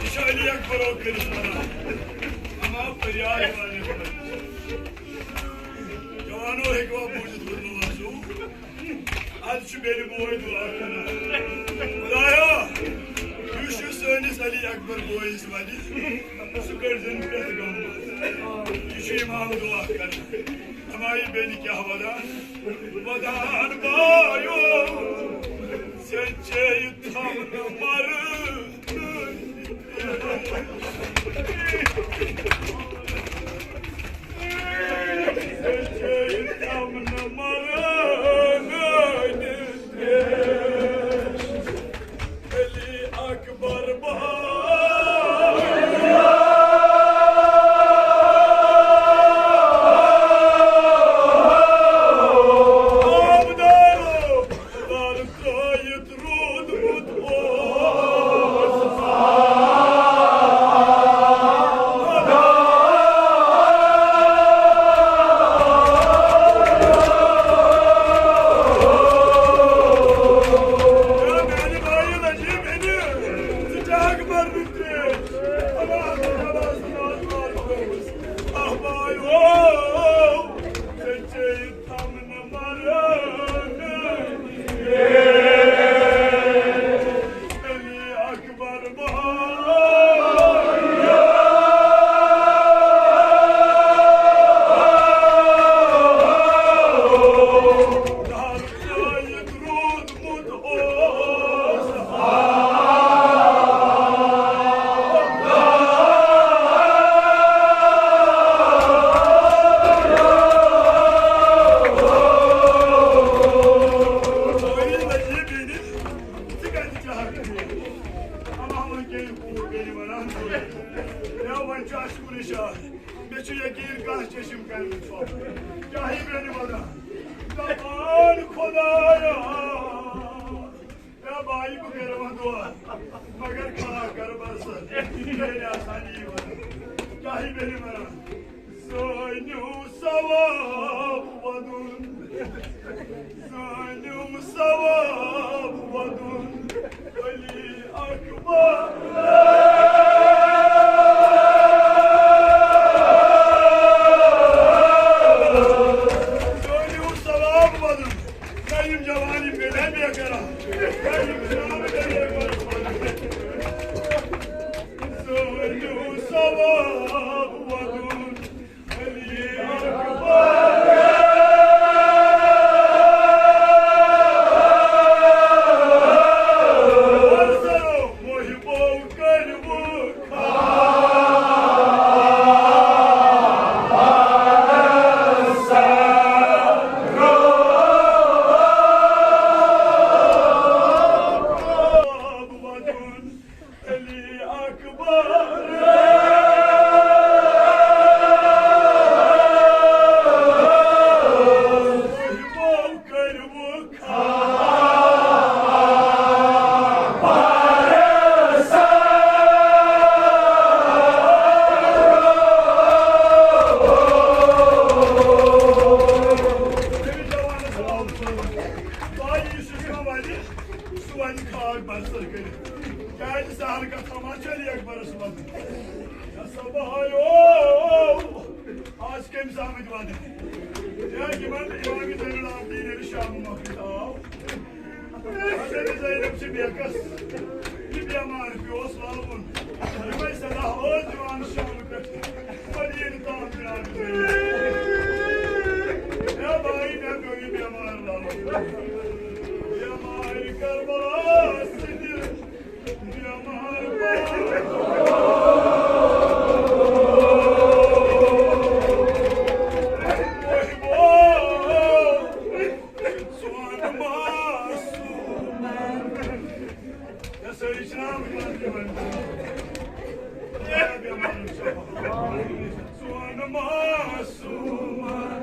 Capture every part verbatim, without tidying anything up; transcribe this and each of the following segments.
یہِ چھُ علی اکبر اوکُن وَنان۔ اما فریاد والے جوانو، ہیٚکوا بوٗزِتھ وُنہِ آسو؟ از چھُ بیٚنہِ بوے دُعا کران، خدایا، یُس یہِ سٲنِس علی اکبر بویِس وَنہِ، سُہ کٔڑزٮ۪ن پرٛٮ۪تھ غمہٕ منٛز۔ یہِ چھُ امام دُعا کران۔ اما یہِ بیٚنہِ کیٛاہ وَدان؟ وَدان بایو، ژےٚ چے تھاونہٕ مرٕ۔ ژٕ کَتہِ چھَکھ؟ اما وۄنۍ کیٛاہ یہِ کوٗر بیٚیہِ وَنان؟ یا وۄنۍ چھُ اَسہِ کُنُے شہر۔ مےٚ چھُ یقیٖن کانٛہہ چشم کَرِ وٕچھو۔ کیٛاہ یہِ بیٚیہِ وَنان؟ دَپان خۄدایا، یا بھائی، بہٕ کَرٕ وۄنۍ دُعا، مگر کھار کَرٕ بَسَر۔ ییٚلہِ آسان یی وَنان۔ کیٛاہ یہِ بیٚیہِ وَنان؟ سٲنِو ثواب وَدُن، سٲنِو ثواب وَدُن، علی اکبر۔ سٲنِو ثواب وَدُن۔ نہ یِم جوان یِم گٔے نہ بے قرار۔ نہ یِم جوان گٔے بے قرار۔ سٲنِو ثواب وَدُن۔ علی اکبر، مُحبو کٔرِو خان۔ سُہ وَنہِ خاک بستر کٔرِتھ۔ کیٛازِ سہل کتھا ما چھِ علی اکبرس وَنٕنۍ؟ یا سا بایو، آز کٔمِس آمٕتۍ وَنٕنۍ؟ یا یِمن امام زین العابدین ییٚلہِ شام مۄکلِتھ آو، حضرت زینب چھِ بیکس، یہِ بٮ۪مار پیوس لاوُن۔ یِمے صدا ٲس دِوان شام پٮ۪ٹھ مدیٖنہٕ تام جناب۔ اے بھائی، مےٚ پیوٚو یہِ بٮ۪مار لاوُن۔ بٮ۪مارِ کربلا سۭتۍ، بٮ۪مار سون معصومن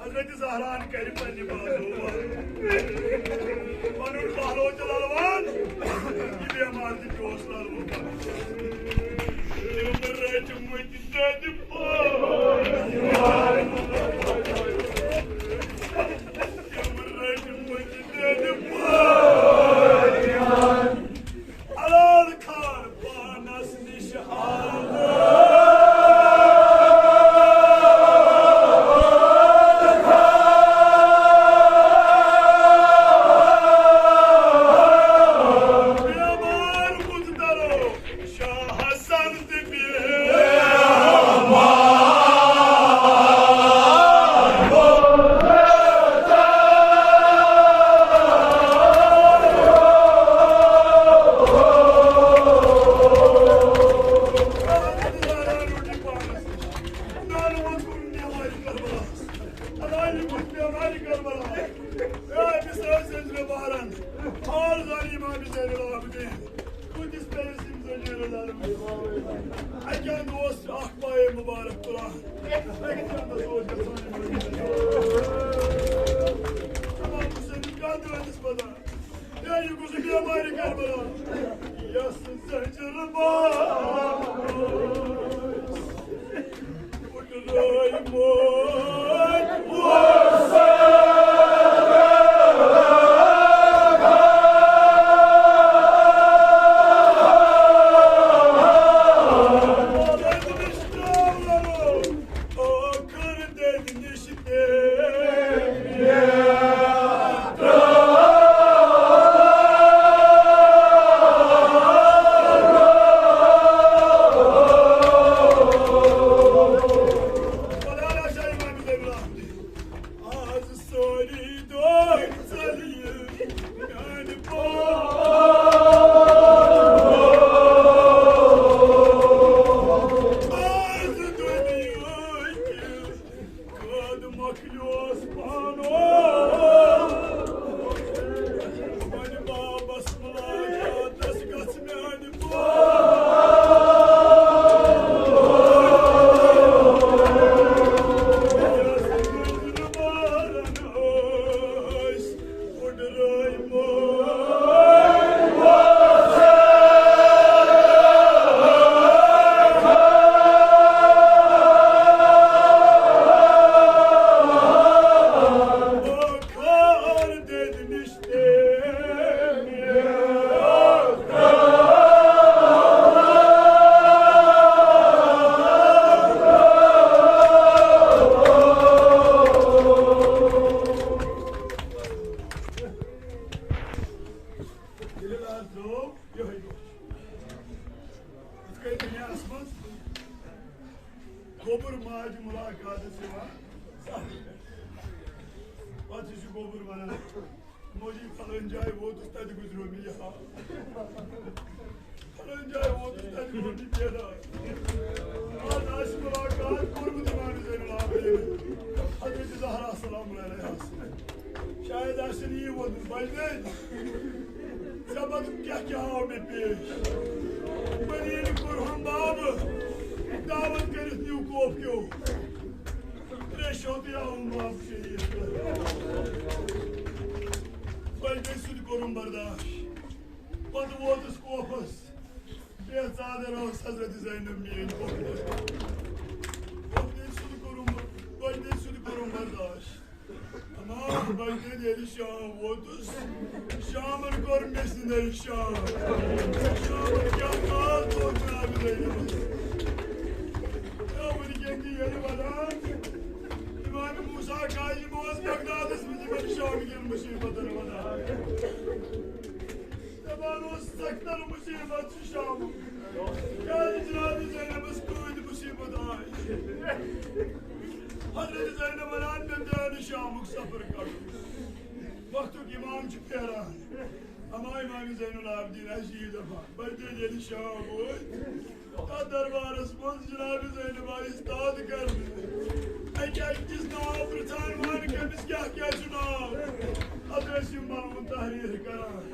حضرت زہران کرِ پننہِ بازو وار۔ پنُن پہلو تہِ للوان، یہِ بیمار تہِ پیوس للوُن۔ تِم رٔٹۍ مٕتۍ دٮ۪دِ پٲٹھۍ۔ تِم رٔٹۍ مٕتۍ دٮ۪دِ پٲٹھۍ۔ حلال خان پانس نِش حال۔ بیمار مُتدرو شاہ حسن تہِ بیمار۔ اَکہِ اَندٕ اوس اَکھ پایہِ مُبارک تُلان، اَکہِ اَندٕ اوس گژھان یِمَن۔ اَمام حُسینَس کَتھ درٛٲتِس پَتہ؟ ہے، یہِ کُس بیمارِ کربلا؟ یَس زَجر بار۔ ترٛٲو یِہوٚے دۄہ۔ یِتھ کٔنۍ دُنیاہَس منٛز گوٚبُر ماجہِ مُلاقاتَس یِوان سَتھ رٮ۪تھ۔ پَتہٕ چھُ سُہ گوٚبُر وَنان، "موجی، فلٲنۍ جایہِ ووتُس، تَتہِ گُزریو مےٚ یہِ حال۔ فلٲنۍ جایہِ ووتُس، تَتہِ گوٚو مےٚ یہِ حال۔" آز آسہِ مُلاقات کوٚرمُت اِمام زین العابدین حضرت زہرا سلام علیہا۔ شاید آسن یی ووٚنمُت، "بجہِ بیٚنہِ، ژےٚ پتہٕ کیٛاہ کیٛاہ آو مےٚ پیش؟" وۄنۍ ییٚلہِ کوٚرہُن بابہٕ دعوت کٔرِتھ نیوٗ کوف کیو ترٛےٚ شوتہٕ آوُن بابہٕ شہیٖد۔ بجہِ بیٚنہِ سُہ تہِ کوٚرُن برداش۔ پتہٕ ووتُس کوفس، بے ژادر ٲس حضرت زینب میٲنۍ کوف۔ کوف دِنۍ سُہ تہِ کوٚرُن، بجہِ بیٚنہِ سُہ تہِ کوٚرُن برداش۔ اما بلکہ ییٚلہِ شام ووتُس، شامن کوٚر مےٚ سِندرِ شام۔ شامن کیٛاہ کال گوٚو جناب زینبس؟ تہٕ وٕنکٮ۪ن تہِ ییٚلہِ ودان، امام موسیٰ کاظم اوس بغدادس منٛز یِمن شام کٮ۪ن مُصیبتن ودان۔ دپان اوس، سختن مُصیبت چھُ شامُک۔ کیٛازِ جناب زینبس کۭتۍ مُصیبت آے؟ حضرت زینب ونان، مےٚ پیوٚو نہٕ شامُک سفر کڑُن۔ وقتُک امام چھُ پھیران۔ اما امام زین العابدین آسہِ یی دپان، بلکہ ییٚلہِ شام وٲتۍ، تتھ دربارس منٛز جناب زینب آیہِ استاد کرنہٕ۔ اکہِ اکہِ کِس ناو پرژھان، وَن کٔمِس کیٛاہ کیٛاہ چھُ ناو؟ اتھ ٲسۍ یِم پنُن تحریر کران۔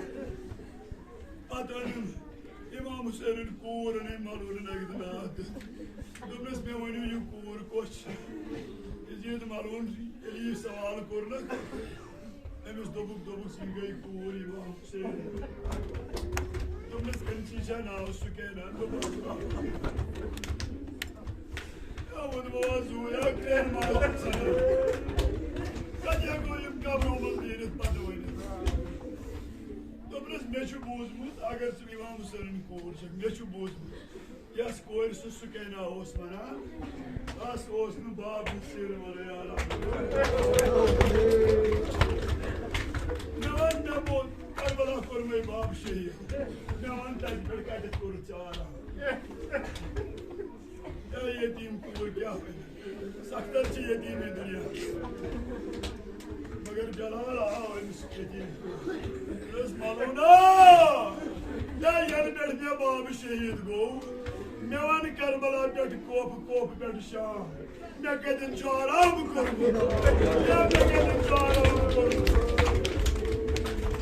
پتہٕ أنِن امام حسینن کوٗر، أنِن ملعون نگدناتھ۔ دوٚپنس، مےٚ ؤنِو، یہِ کوٗر کۄس چھِ؟ یزید ملعون ییٚلہِ یہِ سوال کوٚرنکھ، أمِس دوٚپُکھ، دوٚپُکھ، یہِ گٔے کوٗر امام حسین۔ دوٚپنس، أمۍ سٕے چھا ناو سُکینہ؟ دوٚپُکھ، مےٚ ووٚنمو حظ، زوٗیا کرٛٮ۪ن مالن ژھٕنو۔ کتہِ ہٮ۪کو یِم قبرو منٛز نیٖرِتھ پتہٕ ؤنِتھ؟ دوٚپنس، مےٚ چھُ بوٗزمُت، اگر ژٕ امام حسینٕنۍ کوٗر چھکھ، مےٚ چھُ بوٗزمُت، یس کورِ سُہ سُکینہ اوس ونان، تس اوس نہٕ باب نصیر ورٲے آرام۔ مےٚ وَن، مےٚ ووٚن، کربلا کوٚرمَے باب شہیٖد۔ مےٚ وَن، تَتہِ پٮ۪ٹھ کَتٮ۪تھ کوٚرُتھ ژےٚ آرام؟ اے یتیٖم کوٗر کیٛاہ وَنہِ؟ سختر چھِ یتیٖم یہِ دُنیا۔ مگر جلال آو أمِس یتیٖم کوٗر۔ دوٚپنَس، ملونا، یا یَنہٕ پٮ۪ٹھ مےٚ باب شہیٖد گوٚو، مےٚ وَن کربلا پٮ۪ٹھ کوفہٕ، کوفہٕ پٮ۪ٹھ شام۔ مےٚ کَتٮ۪ن چھُ آرام کوٚرمُت؟ یا مےٚ کَتٮ۪ن چھُ آرام کوٚرمُت؟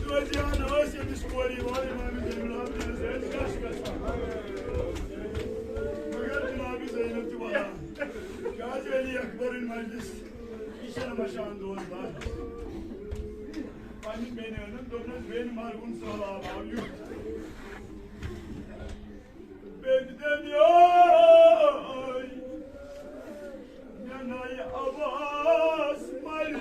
توتہِ ہن ٲسۍ أمِس کورِ یِوان، امام زینب العابدینس ٲسۍ کش گژھان۔ مگر جناب زینب تہِ وَنان، کیٛازِ علی اکبرٕنۍ مجلس، یہِ چھَنہٕ مَشان دۄہَس بعد۔ پننہِ بیٚنہِ أنٕن، دوٚپنَس، بیٚنہِ، مرہُن سہلاب آو یُتھ۔ بیٚنہِ دٔپۍ، یوے مےٚ نَیہِ عباس مَرِ۔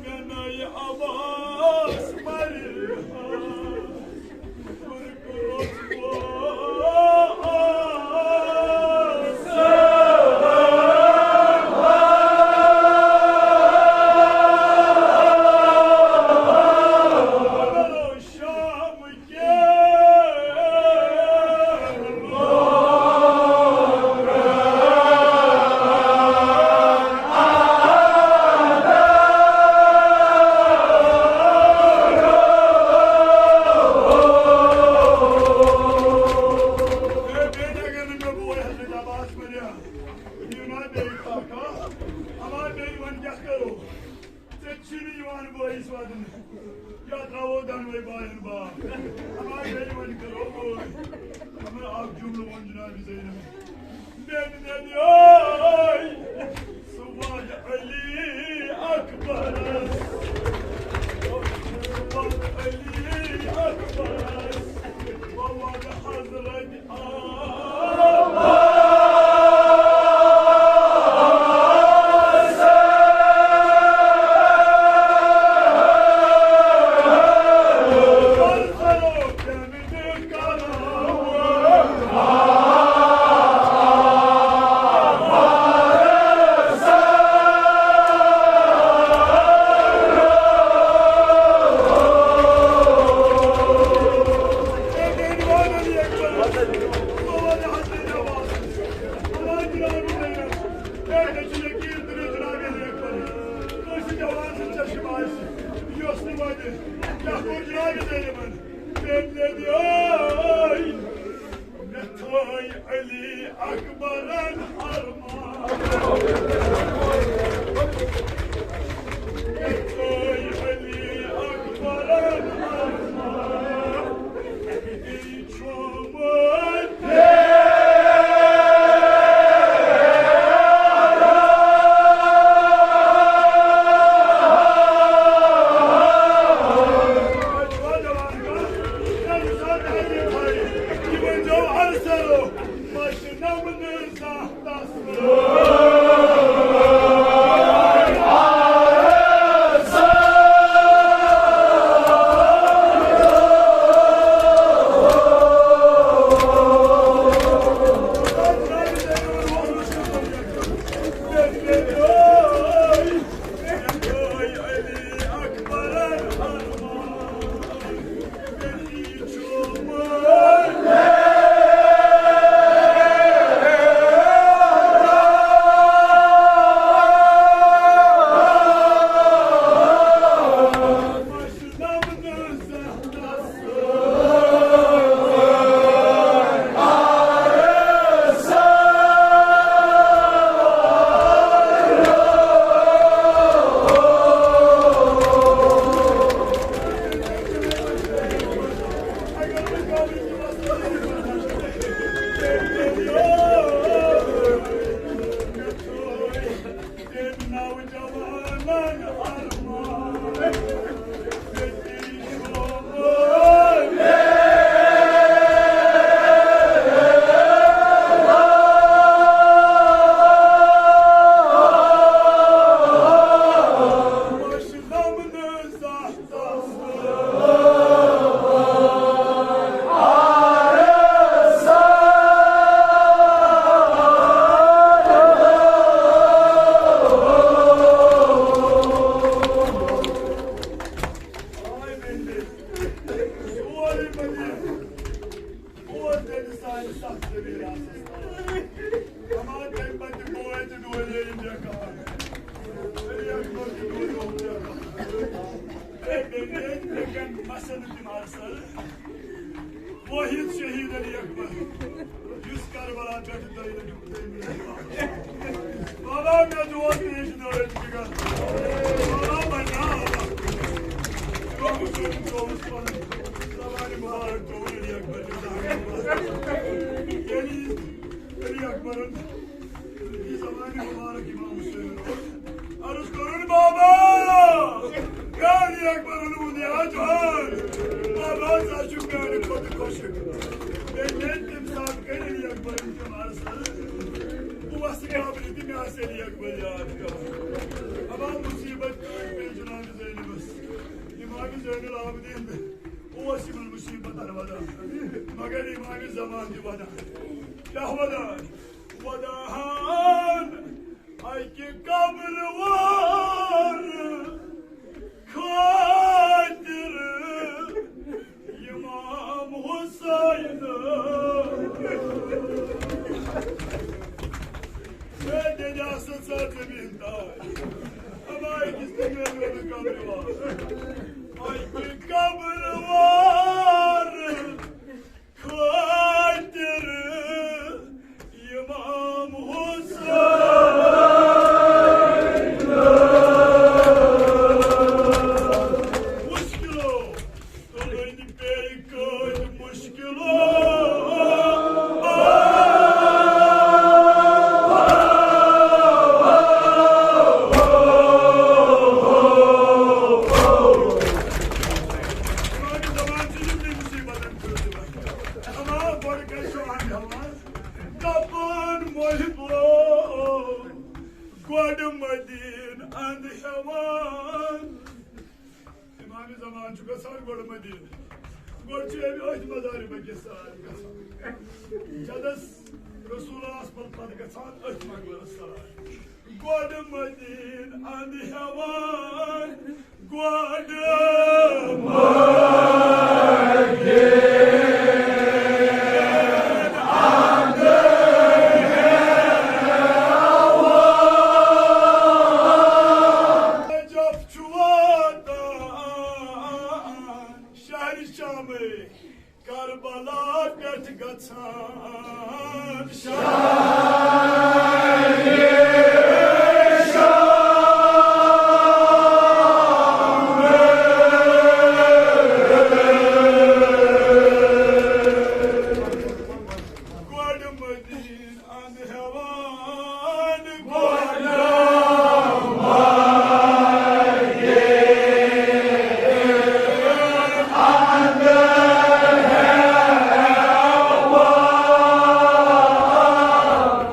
مےٚ نَیہِ عباس مَرِ۔ ژےٚ چھِنہٕ یِوان بٲیِس وَدنہٕ۔ یا ترٛاوو دۄنوَے بایَن باغ۔ اَما بیٚیہِ وۄنۍ کَرو بٲے۔ اَما اَکھ جُملہٕ ووٚن جِنابِ زینَب۔ مےٚ نہٕ دِیو سُہ وَد علی اکبرس۔ سُہ وَد علی اکبرس۔ وَد حضرت چشم آسہِ، یۄس نہٕ وَنہِ، کیٛاہ کوٚر جنابِ زینبن؟ تٔمۍ دِتۍ ٲے، مےٚ تھٲے علی اکبرن ارمان۔ مےٚ تھٲے علی اکبرن ارمان۔ واحد شہید علی اکبر، یُس کربلا پٮ۪ٹھ دۄیہِ لٹہِ بابا، مےٚ دِیِو پیش دٲرِتھ جِگر۔ بابا، بناو۔ بابا، ژٕ اوسُکھ پنُن زبانہِ مُبارک ترٛوومُت علی اکبر۔ ییٚلہِ علی اکبرن یہِ زبانہِ مُبارک امام حسین اوس عرض کرُن، بابا، علی اکبرن ووٚن، یا جان، بابا، ژٕ چھُکھ میانہِ کھۄتہٕ خۄشک۔ بیٚیہِ ییٚلہِ تَمہِ ساتہٕ کٔرۍ علی اکبرن تِم عرض، بہٕ وسہٕ قبرِ تہِ مےٚ آسہِ علی اکبر یاد کران۔ اما مصیبت کٔر پیٚیہِ جناب زینبس۔ امام زین العابدین اوس یِمن مصیبتن ودان، مگر امام زمان تہِ ودان۔ کیٛاہ ودان؟ ودان اکہِ قبرٕ وار خٲطرٕ امام حسین۔ ہے، تیٚلہِ آسہٕ ژٕ زٔمیٖن دار۔ اما أکِس تہِ میلیو نہٕ قبرٕ وار۔ اکہِ قبرٕ وار خٲطرٕ امام حسین۔ مشکلو تُلٕنۍ پیٚیہِ کٲلۍ مشکلو۔ زمانہٕ چھِ یِمنٕے مُصیٖبتن خٲطرٕ۔ اما گۄڈٕ کَتہِ چھُ اَنٛد ہٮ۪وان؟ دَپان محبو، گۄڈٕ مدیٖنہٕ اَنٛد ہٮ۪وان۔ امام زمان چھُ گژھان گۄڈٕ مدیٖنہٕ، گۄڈٕ چھُ أمۍ أتھۍ مزارِ بٔکِس سران گژھان۔ جدس رسول اللہ پتہٕ پتہٕ گژھان أتھۍ مقبرس سران۔ گۄڈٕ مدیٖنہٕ اَنٛد ہٮ۪وان، گۄڈٕ مدیٖنہٕ اَنٛد ہٮ۪وان۔ چھُ واتان شہرِ شامے، کربلا پٮ۪ٹھ گژھان گۄڈٕ مدیٖنہٕ اندٕ ہٮ۪وان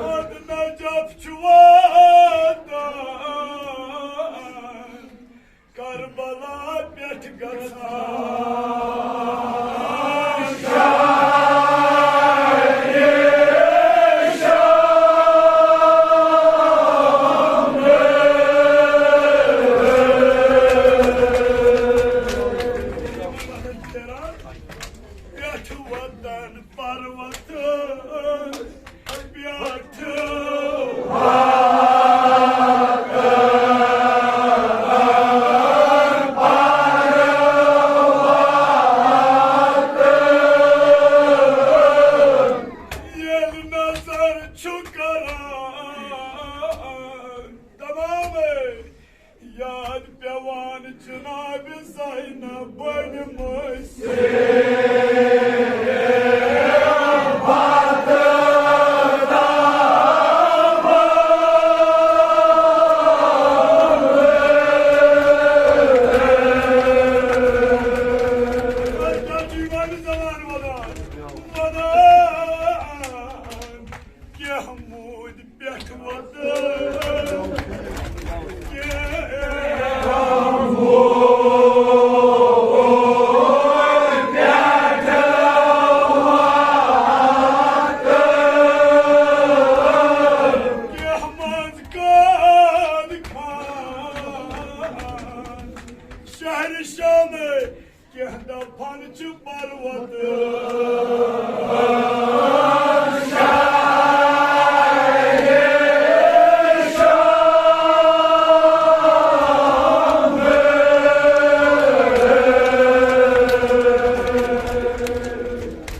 گۄڈٕ نجف چھُ واتان کربلا پٮ۪ٹھ گژھان پٮ۪ٹھ وطن پروت پٮ۪ٹھ ییٚلہِ نظر چھُ کران تمامے یاد پٮ۪وان جناب زینب بنہِ مٔسۍ۔ کینٛہہ موٗدۍ پٮ۪ٹھ وۄتہٕ، کینٛہہ موٗدۍ پٮ۪ٹھ وۄتہٕ، کینٛہہ منٛز قٲد خان شہرِ شامے۔ کینٛہہ دفن چھِ پروت۔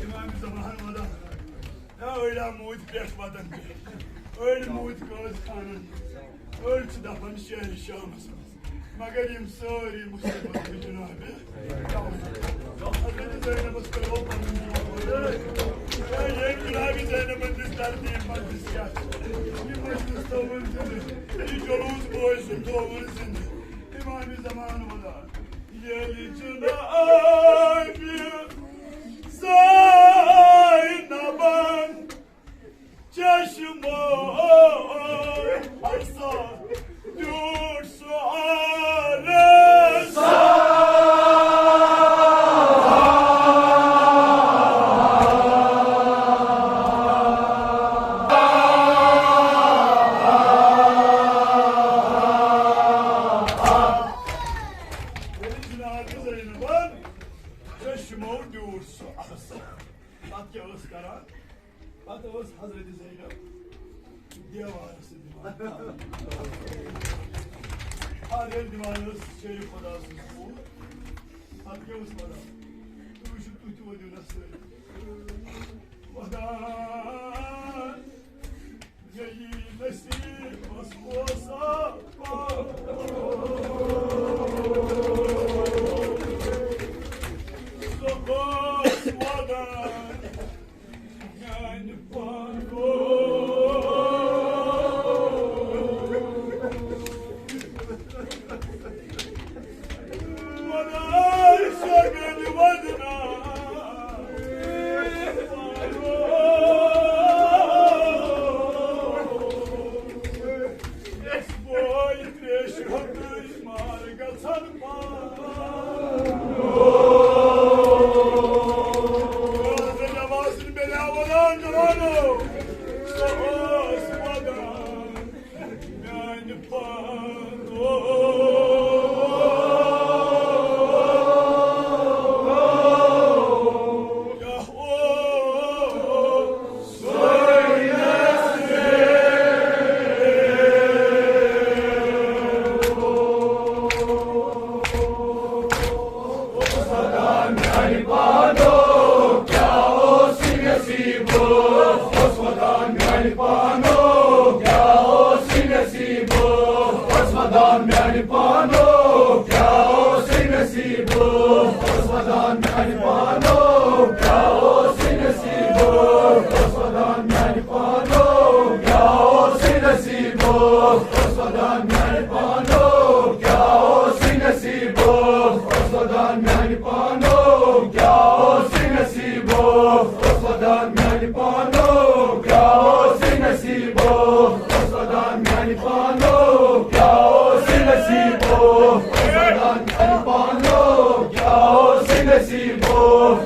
امام زمان وَنان، ہے، أڑۍ آ موٗدۍ پٮ۪ٹھ وَتَن پٮ۪ٹھ، أڑۍ موٗدۍ قٲد خانَن، أڑۍ چھِ دفن شہرِ شامَس منٛز۔ مگر یِم سٲری مُصیبت چھِ جناب۔ حضرت زینبس کٔرِو پنُن جناب۔ اے، ییٚمۍ جناب زینبن دِژ ترتیٖب مجلس کیٛاہ چھِ؟ یہِ مجلس تھوٚوُن زِندٕ، یہِ جلوس بوے سُنٛد تھوٚوُن زِندٕ۔ امام زمان وَنان، ییٚلہِ جناب زینبن چشمو اثر دیُت سُہ آرس۔ ییٚلہِ جناب زینبن چشمو دیُت سُہ آرس۔ پتہٕ کیٛاہ ٲس کران؟ پتہٕ ٲس حضرت زینب دیوارس سۭتۍ دِوان۔ آ، ییٚلہِ دِوان ٲس شیرِ خۄدا سٕنٛز کوٗر، پتہٕ کیٛاہ اوس پران؟ تُہۍ وٕچھِو، تُہۍ تہِ ؤنِو نہ سۭتۍ۔ خۄدا مےٚ یی نصیٖبس اوسا سُہ اوس وَدان میٛانہِ پانہٕ۔ وَدان سۄ گٔے وَدنا۔ بوے تریش ہوتٕے مار گژھ۔ اوس ودان میانہِ پانو، کیٛاہ اوس یہِ نصیٖبو؟ اوس ودان میانہِ پانو، کیٛاہ اوس یہِ نصیٖبو؟ اوس ودان میانہِ پانو، کیٛاہ اوس یہِ نصیٖبو؟ اوس ودان میانہِ پانو، کیٛاہ اوس یہِ نصیٖبو؟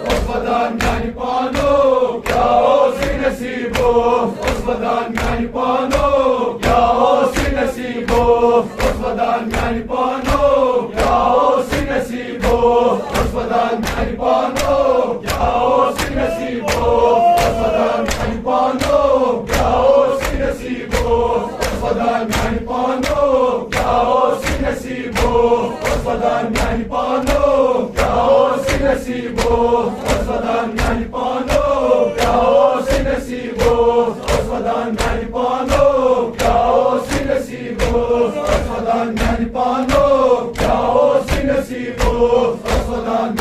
اوس ودان میانہِ پانو، کیٛاہ اوس یہِ نصیٖبو؟ اوس ودان میانہِ پانو، کیٛاہ اوس یہِ نصیٖبو؟ اوس ودان میانہِ پانو، کیٛاہ اوس یہِ نصیٖبو؟ اوس ودان میانہِ پانو، کیٛاہ اوس یہِ نصیٖبو؟ اوس ودان میانہِ پانو، کیٛاہ اوس یہِ نصیٖبو؟ اوس ودان میانہِ پانو، کیٛاہ اوس یہِ نصیٖبو؟ اوس ودان میانہِ پانو، کیٛاہ اوس یہِ نصیٖبو؟ اوس ودان میانہِ پانو، کیٛاہ اوس یہِ نصیٖبو؟ اوس ودان میانہِ پانو، کیٛاہ اوس یہِ نصیٖبو؟ اوس ودان میانہِ پانو، کیٛاہ اوس یہِ نصیٖبو؟ اوس ودان